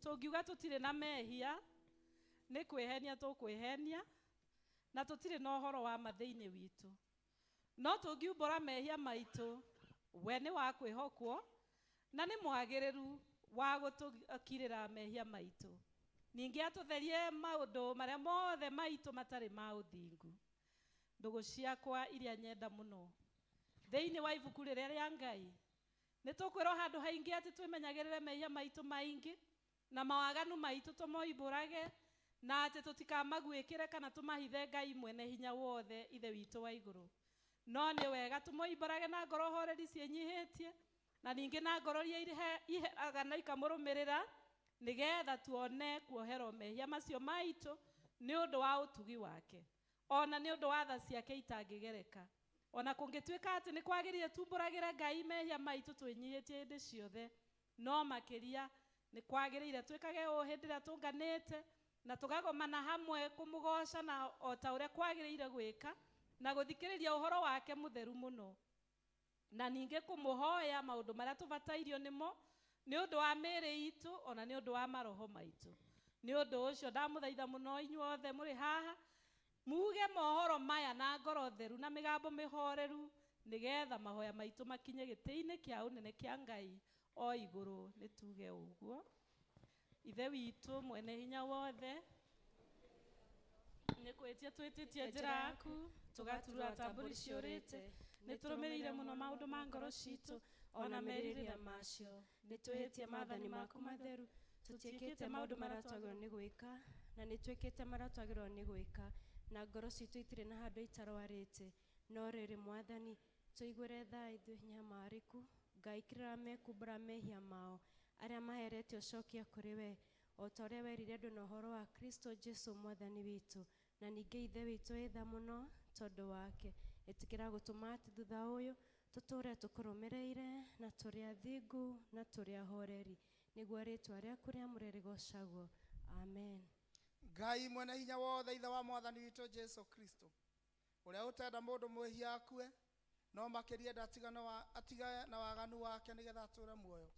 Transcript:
Tũngiuga tũtirĩ na mehia, nĩ kwĩhenia tũkwĩhenia, na tũtirĩ na ũhoro wa ma thĩinĩ witũ. No tũngiumbũra mehia maitũ, we nĩ wa kwĩhokwo na nĩ mwagĩrĩru wa gũtũkirĩra mehia maitũ, ningĩ atũtherie maũndũ marĩa mothe maitũ matarĩ ma ũthingu. Ndũgũ ciakwa iria nyenda mũno, thĩinĩ wa ibuku rĩrĩa rĩa Ngai nĩ tũkwĩrwo handũ haingĩ atĩ twĩmenyagĩrĩre mehia maitũ maingĩ na mawaganu maitũ tũmoimbũrage, na atĩ tũtikamaguĩkĩre kana tũmahithe Ngai mwene hinya wothe, Ithe witũ wa igũrũ. No nĩ wega tũmoimbũrage na ngoro horeri ciĩnyihĩtie, na ningĩ na ngoro iria iheraga na ikamũrũmĩrĩra, nĩgetha tuone kuoherwo mehia macio maitũ nĩ ũndũ wa ũtugi wake, ona nĩ ũndũ wa tha ciake itangĩgereka. Ona kũngĩtuĩka atĩ nĩ kwagĩrĩire tumbũragĩre Ngai mehia maitũ twĩnyihĩtie hĩndĩ ciothe, no makĩria nĩ kwagĩrĩire twĩkage ũũ hĩndĩ ĩrĩa tũnganĩte na tũkagomana hamwe kũmũgoca na o ta ũrĩa kwagĩrĩire gwĩka, na gũthikĩrĩria ũhoro wake mũtheru mũno, na ningĩ kũmũhoya maũndũ marĩa tũbatairio nĩmo nĩ ũndũ wa mĩĩrĩ itũ ona nĩ ũndũ wa maroho maitũ. Nĩ ũndũ ũcio ndamũthaitha mũno inyuothe mũrĩ haha muge mohoro maya na ngoro theru na mĩgambo mĩhoreru, nĩgetha mahoya maitũ makinye gĩtĩ-inĩ kĩa ũnene kĩa Ngai o igũrũ. Nĩ tuge ũguo. Ithe witũ mwene hinya wothe, nĩ kwĩtia twĩtĩtie njĩra yaku, tũgaturura ta mbũri ciũrĩte. Nĩ tũrũmĩrĩire mũno maũndũ ma ngoro citũ ona merirĩria macio. Nĩ twĩhĩtie maathani maku matheru. Tũtiĩkĩte maũndũ marĩa twagĩrĩirwo nĩ gwĩka, na nĩ twĩkĩte marĩa twagĩrĩirwo nĩ gwĩka, na ngoro citũ itirĩ na handũ itarwarĩte. No rĩrĩ, Mwathani, tũiguĩre tha ithuĩ nyamarĩku. Ngai, kĩrĩra mekumbũra mehia mao, arĩa maherete ũcokia kũrĩ we, o ta ũrĩa werire andũ na ũhoro wa Kristo Jesu Mwathani witũ. Na ningĩ Ithe witũ wĩ tha mũno tondũ wake, ĩtĩkĩra gũtũma atĩ thutha ũyũ tũtũũre tũkũrũmĩrĩire na tũrĩ athingu na tũrĩ ahoreri, nĩguo rĩĩtwa rĩaku rĩamũre rĩgoocagwo. Amen. Ngai mwene hinya wothe, Ithe wa Mwathani witũ Jesu Kristo, ũrĩa ũtenda mũndũ mwĩhia akue, no makĩria enda atigane na waganu wake nĩgetha atũũre muoyo.